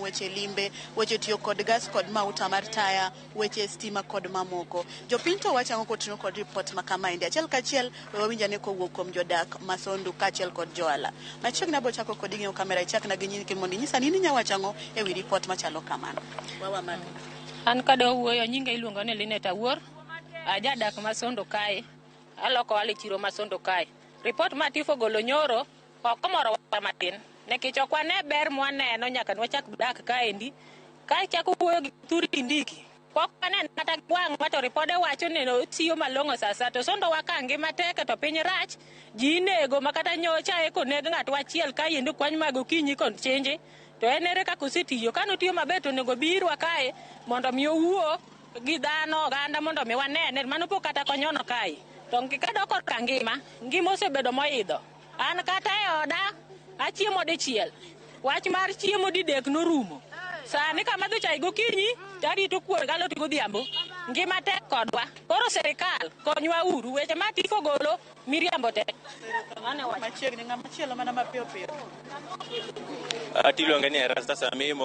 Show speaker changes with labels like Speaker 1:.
Speaker 1: weche limbe, weche tiyo kod gas kod mauta mar taya, weche stima kod mamoko. Jopiny to wacho ang'o koting'o kod ripot ma kamaendi? Achiel kachiel we wawinj ane kowuok kuom jodak ma Sondu kaachiel kod johala. Machiegni abiro chako kodi ng'iyo kamera ichakna gi nyingi mondo inyisa ni in inya wacho ang'o e wi ripot machalo kamano. Wawa mano.
Speaker 2: An kada wuoyo nyinga iluongo ni Linet Awuor, ajadak ma Sondu kae, aloko ohala e chiro ma Sondu kae. Ripot ma Atifu ogolo nyoro ok omoro wa matin nikech ok wane ber mwaneno nyaka nwachak dak kaendi. Ka chako wuoyo gi Kithure Kindiki, pok waneno kata wang'wa to ripode wacho ni otiyo malong'o sasa to Sondu wa ka ngima tek to piny rach, ji inego ma kata nyocha eko neg ng'atwa achiel kaendi kwany mag okinyi kod chinji. To en ere kaka osetiyo? Ka notiyo maber to onego obi irwa kae mondo mi owuo gi dhano oganda mondo mi wanene. Mano pok kata konyono kae. To kadok korka ngima, ngima osebedo moidho. An kata e oda achiemo dichiel. Wach mar chiemo didek norumo. Sani kamadho chai gokinyi to arito kuon galot godhiambo. Ngima tek kodwa. Koro sirikal konywa uru. Weche ma Atifu ogolo miriambo te.
Speaker 1: Machiegni ng'ama chielo mana mapiyo piyo.
Speaker 3: Ati iluonge ni Erastus Amimo.